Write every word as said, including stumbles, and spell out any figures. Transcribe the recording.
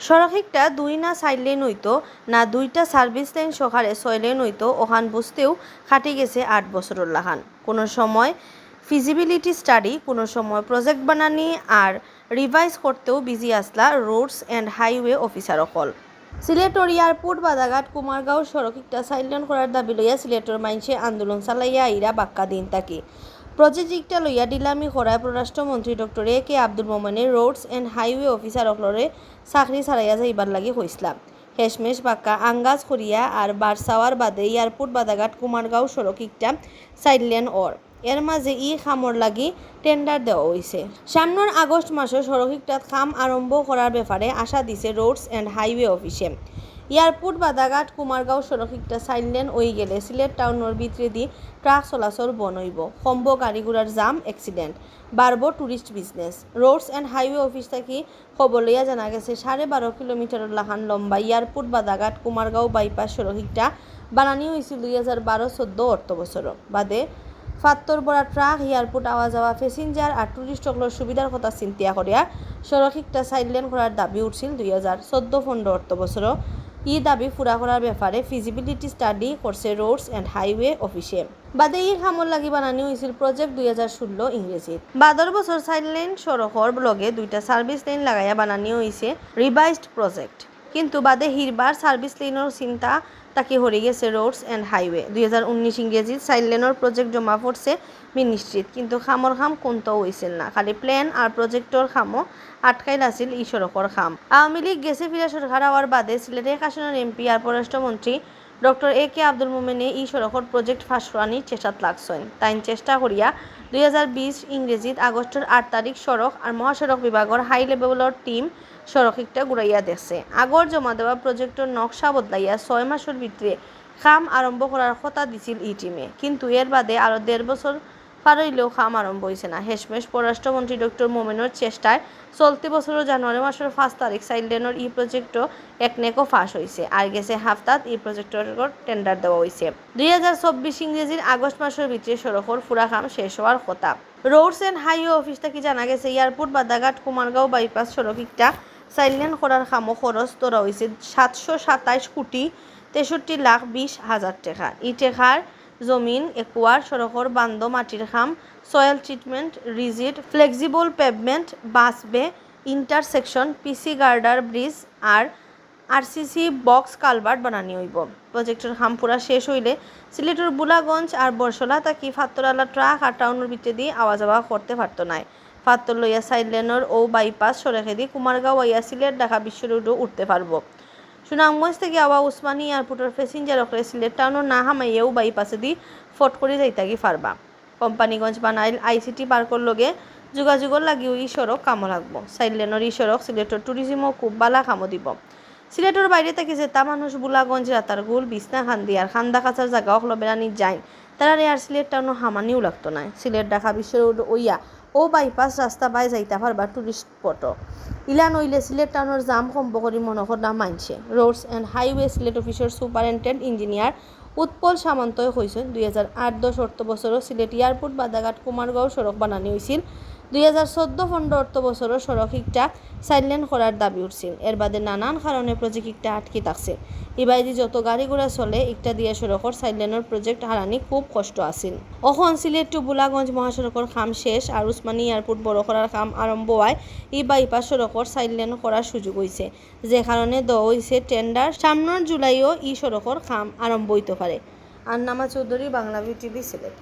সড়ক একটা দুই না চাইর লেন অইতো, না দুইটা সার্ভিস লেন সহকারে ছয় লেন অইতো, অখান বুঝতেউ খাটি গেছে আট বছরর লাখান। কুনু সময় ফিজিবিলিটি স্টাডি, কুনু সময় প্রজেক্ট বানানি আর রিভাইজ করতেউ বিজি আছলা রোডস অ্যান্ড হাইওয়ে অফিসার অকল। সিলেটর এয়ারপোর্ট বাদাঘাট কুমারগাঁও সড়ক একটা চাইর লেন করার দাবি লইয়া সিলেটর মাইনষে আন্দোলন চালাইয়া আইরা বাক্কা দিন থাকি। প্রজেক্ট একটা লইয়া ঢিলামি করায় পররাষ্ট্রমন্ত্রী ডক্টর এ কে আব্দুল মোমেনে রোডস অ্যান্ড হাইওয়ে অফিসার অকলরে চাকরি ছাড়াইয়া যাইবার লাগি কইছলা। হেশমেশ বাক্কা আঙ্গাজ করিয়া আর বার চাওয়ার বাদে এয়ারপোর্ট বাদাঘাট কুমারগাঁও সড়ক একটা চাইর লেন অর। এর মাঝে ই কামর লাগি টেন্ডার দেওয়া অইছে। সামনর আগস্ট মাসো সড়ক ইকটাত কাম আরম্ভ করার ব্যাপারে আশা দিছে রোডস অ্যান্ড হাইওয়ে অফিসে। এয়ারপোর্ট বাদাঘাট কুমারগাঁও সড়ক ইকটা চাইর লেন অইগেলে সিলেট টাউনর ভিতরেদি ট্রাক চলাচল বন্ধ অইবো, কমবো গাড়ি ঘোড়ার জাম, অ্যাক্সিডেন্ট, বাড়বো tourist business. Roads and highway office থাকি খবর লইয়া জানা গেছে, সাড়ে বারো কিলোমিটারর লাখান লম্বা এয়ারপোর্ট বাদাঘাট কুমারগাঁও বাইপাস সড়ক ইকটা বানানি অইছিল দুই হাজার বারো চৌদ্দ অর্থ বছরো। বাদে ফাত্তর ভরা ট্রাক, এয়ারপোর্ট আওয়া যাওয়া, প্যাসেঞ্জার আর টুরিস্ট অকলর সুবিধার কথা চিন্তা করিয়া সড়ক ইকটা চাইর লেন করার দাবি উঠছিল দুই হাজার চৌদ্দ পনেরো অর্থ বছরো। ই দাবি পুরা করার ব্যাপারে ফিজিবিলিটি স্টাডি করছে রোডস অ্যান্ড হাইওয়ে অফিসে। বাদে ই কামর লাগি বানানি অইছিল প্রজেক্ট দুই হাজার ষোলো ইংরেজিত। বাদর বছর চাইর লেন সড়কর লগে দুইটা সার্ভিস লেন লাগাইয়া বানানি অইছে রিভাইজড প্রজেক্ট। কিন্তু বাদে হিরবার সার্ভিস লেনর চিন্তা থাকি হরি গেছে রোডস অ্যান্ড হাইওয়ে। দুই হাজার উনিশ ইংরেজিত চাইর লেনর প্রজেক্ট জমা পড়ছে মিনিস্ট্রিত, কিন্তু কামর কাম কুন্তাও অইছিল না, খালি প্ল্যান আর প্রজেক্টর কামো আটকাইল আছিল ই সড়কর কাম। আওয়ামী লীগ গেছে ফিরা সরকার আওয়ার বাদে সিলেটে এক আসনর এমপি আর পররাষ্ট্রমন্ত্রী ডক্টর এ কে আব্দুল মোমেনে ই সড়কর প্রজেক্ট ফাঁস করানির চেষ্টাত লাগছইন। তাইন চেষ্টা করিয়া দুই হাজার বিশ ইংরেজিত আগস্টর আট তারিখ সড়ক আর মহাসড়ক বিভাগর হাই লেভেলর টিম সড়ক ইকটা ঘুরাইয়া দেখছে। আগর জমা দেওয়া প্রজেক্টর নকশা বদলাইয়া ছয় মাসর ভিতরে কাম আরম্ভ করার কথা দিছিল ই টিমে, কিন্তু এর বাদে আরো দেড় বছর পার অইলেও কাম আরম্ভ অইছে না। হেশমেশ পররাষ্ট্রমন্ত্রী ডক্টর মোমেনর চেষ্টায় চলতি বছরর জানুয়ারি মাসর পাঁচ তারিখ চাইর লেনর ই প্রজেক্টও একনেকো ফাঁস অইছে। আর গেছে হাফতাত ই প্রজেক্টর টেন্ডার দেওয়া অইছে। দুই হাজার চব্বিশ ইংরেজির আগস্ট মাসর ভিতরে সড়কর পুরা কাম শেষ অওয়ার কথা। রোডস অ্যান্ড হাইওয়ে অফিস থাকি জানা গেছে, এয়ারপোর্ট বাদাঘাট কুমারগাঁও বাইপাস সড়ক ইকটা চাইর লেন করার কামো খরচ ধরা অইছে সাতশো সাতাইশ কোটি তেষট্টি লাখ বিশ হাজার টেকা। ই টেকার জমিন, একুয়ার, সড়কর বান্ধ, মাটির কাম, soil treatment, rigid, flexible pavement, bus bay, intersection, PC girder bridge আর আরসিসি বক্স কালভার্ট বানানি অইবো। প্রজেক্টর কাম পুরা শেষ অইলে সিলেটর বুলাগঞ্জ আর বরশলা থাকি ফাত্তরালা ট্রাক আর টাউনর ভিতরেদি আওয়া যাওয়া করতে পারতো নায়। ফাত্তর লইয়া চাইর লেনর অউ বাইপাস সড়কেদি কুমারগাঁও আইয়া সিলেট ঢাকা বিশ্ব রোডও উঠতে পারবো। সুনামগঞ্জ থাকি আওয়া উসমানী এয়ারপোর্টর প্যাসেঞ্জার অকলে সিলেট টাউনও না হামাইয়াউ বাইপাসেদি ফট করি যাইতাগি পারবা। কোম্পানীগঞ্জ বানাইল আইসিটি পার্কর লগে যোগাযোগর লাগিও ই সড়ক কামো লাগবো। চাইর লেনর ই সড়ক সিলেটর ট্যুরিজমও খুব বালা কামো দিবো। সিলেটর বাইরে থাকি যেতা মানুষ বুলাগঞ্জ, রাতারগুল, বিছনাকান্দি আর কান্দাকাছার জাগা অকলো বেড়ানিত যাইন, তারারে আর সিলেট টাউনও হামানিউ লাগতো নায়। সিলেট ঢাকা বিশ্ব রোড অইয়া অউ বাইপাস রাস্তা বায় যাইতা পারবা টুরিস্ট স্পটও। ইলান অইলে সিলেট টাউনর জাম কমবো করি মনো কররা মাইনষে। Roads and highway Sylhet officer superintendent engineer Utpal সামন্তয় কইছইন, দুই হাজার আট দশ অর্থ বছরও সিলেট এয়ারপোর্ট বাদাঘাট কুমারগাঁও সড়ক বানানি অইছিল। দুই হাজার চৌদ্দ পনেরো অর্থ বছরও সড়ক ইকটা চাইর লেন করার দাবি উঠছিল। এর বাদে নানান কারণে প্রজেক্ট ইকটা আটকি থাকছে। ইবায়দি যত গাড়ি ঘোড়া চলে, ইকটা দিয়া সড়কর চাইর লেনর প্রজেক্ট হারানি খুব কষ্ট আছিল। অখন সিলেট টু বুলাগঞ্জ মহাসড়কর কাম শেষ আর উসমানী এয়ারপোর্ট বড় করার কাম আরম্ভ অওয়ায় ই বাইপাস সড়কর চাইর লেন করার সুযোগ অইছে, যে কারণে দেওয়া অইছে টেন্ডার। সামনর জুলাইও ই সড়কর কাম আরম্ভ অইতো পারে। আন্নামা চৌধুরী, বাংলা ভিউ টিভি, সিলেট।